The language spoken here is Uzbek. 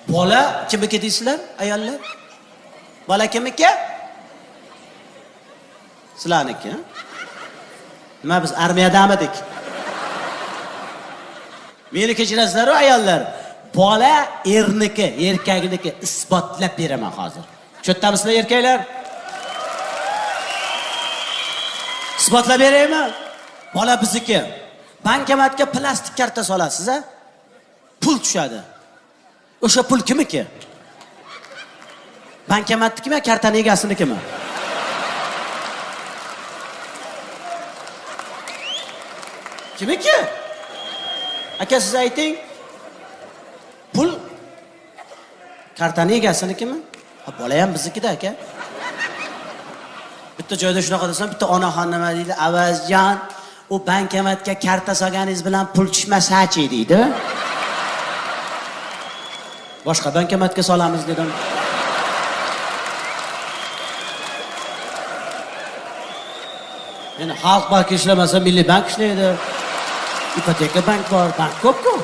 Bola kimniki deysizlar, ayollar? Bola kimniki? Sizlarniki. Nima biz armiyadamidik? Meni kechirasizlar-u ayollar. Bola erniki, erkakniki, isbotlab beraman hozir. Shu yerdamisizlar erkaklar? Isbotlab beraymi? Bola bizniki. Bankomatga plastik karta solasiz, a? Pul tushadi. O'sha pul kimniki? Bankomatnikimi, kartani egasinikimi? Kimniki? Aka siz ayting. Pul kartani egasinikimi? Ha, bola ham biznikida aka. Bitta joyda shunaqa desam, bitta onaxon nima deydi? Avazjon, u bankomatga karta solganingiz bilan pul tushmasa-chi deydi. Boshqa bankomatga solamiz dedim. Endi Xalq banki ishlamasa, Milliy bank ishlaydi. Ipoteka bank bor, bank ko'p-ku.